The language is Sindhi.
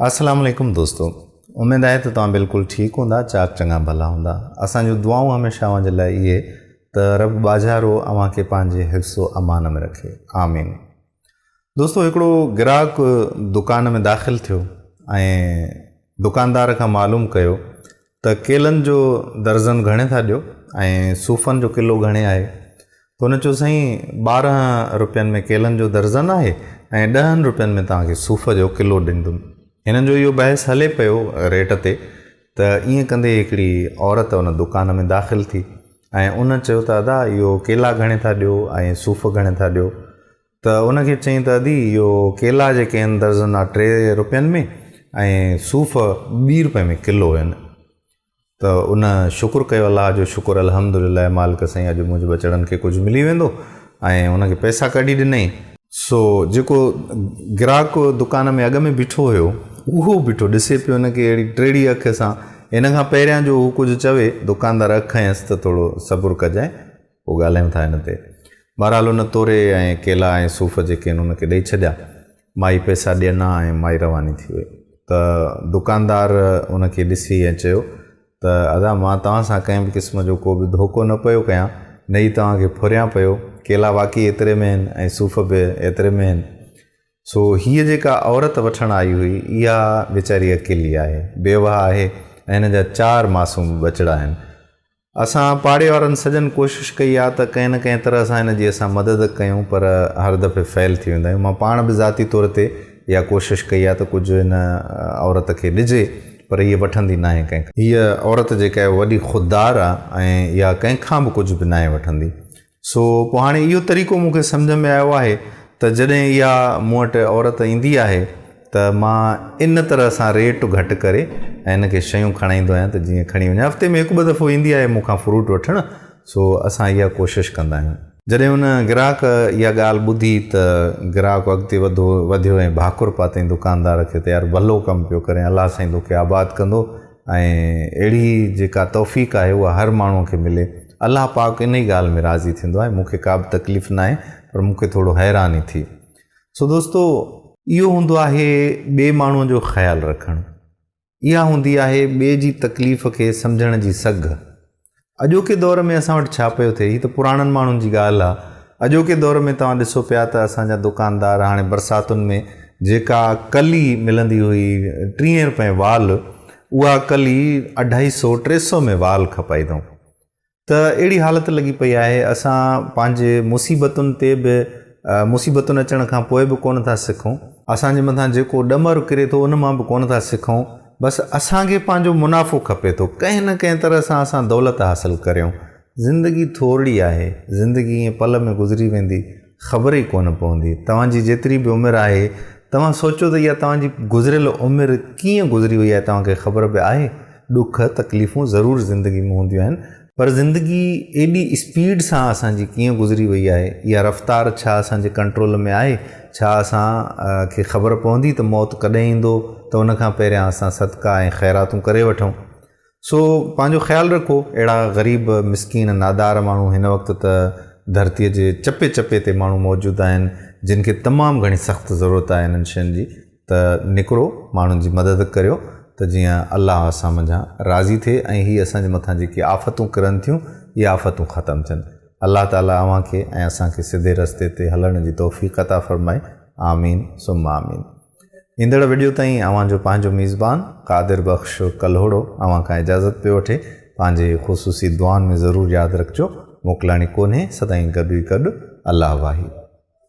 السلام عليڪم دوستو اميد آهي ته توهان بلڪل ٺيڪ هوندا چاڪ چڱا ڀلا هوندا اسان جون دعائون هميشه اوهان جي لاء اهي ته رب ٻاجهارو اوهان کي پنهنجي حفظ و امان ۾ رکي آمين دوستو هڪڙو گراهڪ دڪان ۾ داخل ٿيو ۽ دڪاندار کان معلوم ڪيو ته ڪيلن جو درزن گهڻي ٿا ڏيو ۽ صوفن جو ڪلو گهڻي آهي؟ ته هن چيو سائين 12 روپين ۾ ڪيلن جو درزن آهي ۽ ڏهن روپين ۾ توهان کي صوف جو ڪلو ڏيندم. هنن جو اهو بحث هلي پيو ريٽ تي ته ائين ڪندي هڪڙي عورت ان دڪان ۾ داخل ٿي ۽ ان چيو ته ادا اهو ڪيلا گهڻي ٿا ڏيو ۽ صوف گهڻي ٿا ڏيو؟ ته ان کي چيائين ته ادي اهو ڪيلا جيڪي آهن درزن آ 3 روپين ۾ ۽ صوف 20 روپين ۾ ڪلو آهن ته ان شڪر ڪيو الله جو شڪر الحمد لله مالڪ سائين اڄ منهنجي ٻچڙن کي ڪجهه ملي ويندو ۽ ان کي پئسا ڪڍي ڏنائين. سو جيڪو گراهڪ دڪان ۾ اڳ ۾ بيٺو هيو اهو بيٺو ڏسي پيو ان کي اهڙي ٽيڙي اک سان ان کان پهريان جو هو ڪجهه چوي دڪاندار اک کنيس ته ٿورو صبر ڪجانء پوء ڳالهايون ٿا هن تي. بهرحال ان توري ۽ ڪيلا ۽ صوف جيڪي آهن ان کي ڏئي ڇڏيا. مائي پئسا ڏنا ۽ مائي رواني ٿي وئي. ته دڪاندار ان کي ڏسي ۽ چيو ته ادا مان توهان سان ڪنهن به قسم جو ڪو به ڌوڪو نه پيو ڪيان نه ئي توهان کي ڦريان پيو. ڪيلا واقعي ايتري ۾ آهن ۽ صوف به ايتري ۾ آهن. سو هيء جيڪا عورت وٺڻ آئي هئي اها ويچاري اڪيلي آهي، بيوهه آهي ۽ هن جا چار معصوم ٻچڙا آهن. اسان پاڙي وارن سڄن ڪوشش ڪئي آ ته ڪنهن نه ڪنهن طرح سان هن جي اسان مدد ڪيون پر هر دفعي فيل ٿي ويندا آهيون. مان پاڻ به ذاتي طور تي اها ڪوشش ڪئي آ ته ڪجهه هن عورت کي ڏجي پر هيء وٺندي ناهي ڪنهن کان. هيء عورت جيڪا آهي وڏي خوددار آ ۽ اها ڪنهن کان به ڪجهه به ناهي وٺندي. سو پوء هاڻي اهو طريقو مون کي سمجهه ۾ آيو آهي ته جڏهن اها مون وٽ عورت ايندي آهي ته مان ان طرح سان ريٽ گهٽ ڪري ۽ هن کي شيون کڻائيندو آهيان ته جيئن کڻي وڃي. هفتي ۾ هڪ ٻه دفعو ايندي آهي مون کان فروٽ وٺڻ سو اسان اها ڪوشش ڪندا آهيون. جڏهن ان گراهڪ اها ڳالهه ٻڌي ته گراهڪ اڳتي وڌو وڌيو ۽ ڀاڪر پاتائين دڪاندار کي ته يار ڀلو ڪم پيو ڪرين الله سائين توکي آباد ڪندو ۽ اهڙي جيڪا توفيق آهي اها هر ماڻهوء کي ملي. الله پاڪ انهي ڳالهه ۾ راضي ٿيندو آهي. مون کي ڪا به تڪليف ناهي پر مون کي ٿورو حيراني ٿي. سو دوستو! اهو هوندو آهي ٻئي ماڻهوء جو خيال رکڻ. اها هوندي آهي ٻئي جي تڪليف کي سمجهڻ جي سگهه. اڄوڪي دور ۾ اسان وٽ ڇا پيو ٿئي؟ هي ته پراڻن ماڻهن جي ڳالهه آ. اڄوڪي دور ۾ توهان ڏسو پيا ته اسان جا دڪاندار هاڻي برساتن ۾ جيڪا ڪلي ملندي هئي ٽيهين رپئين وال، اها ڪلي اڍائي سو ٽي سو ۾ وال کپائي اٿئون. ته اهڙي حالت لڳي پئي آهي. اسان پنهنجي مصيبتن تي به مصيبتن اچڻ کان پوء به ڪونه ٿا سکون. اسان جي مٿان جيڪو ڏمر ڪري ٿو ان مان به ڪونه ٿا سکون. بس اسان کي پنهنجو منافعو کپي ٿو. ڪنهن نه ڪنهن طرح سان اسان دولت حاصل ڪريون. زندگي ٿورڙي آهي. زندگي ائين پل ۾ گذري ويندي، خبر ئي ڪونه پوندي. توهان جي جيتري به عمر آهي، توهان سوچيو ته اها توهان جي گذريل عمر ڪيئن گذري وئي آهي توهان کي خبر به آهي؟ ڏک، تڪليفون ضرور زندگي ۾ هونديون آهن، پر زندگي ايڏي اسپيڊ سان اسان جي ڪيئن گذري وئي آهي؟ اها رفتار ڇا اسان جي ڪنٽرول ۾ آهي؟ ڇا اسان کي خبر پوندي ته موت ڪڏهن ايندو ته ان کان پهريان اسان صدقا ۽ خيراتون ڪري وٺون؟ سو پنهنجو خيال رکو. اهڙا غريب، مسڪين، نادار ماڻهو هن وقت ته ڌرتيء جي چپي چپي تي ماڻهو موجود آهن، جن کي تمام گهڻي سخت ضرورت آهي انهن شين جي. ته نڪرو ماڻهن جي مدد ڪريو ته جيئن الله اسان منجهان راضي ٿئي ۽ هي اسان جي مٿان جيڪي آفتون ڪرن ٿيون اهي آفتون ختم ٿين. الله تعالي اوهان کي ۽ اسان کي سڌي رستي تي هلڻ جي توفيق عطا فرمائي. آمين ثم آمين. ايندڙ وڊيو تائين اوهان جو پنهنجو ميزبان قادر بخش ڪلهوڙو اوهان کان اجازت پيو وٺي. پنهنجي خصوصي دعائن ۾ ضرور ياد رکجو. موڪلاڻي ڪونهي سدائين گڏ ئي گڏ. الله واهي.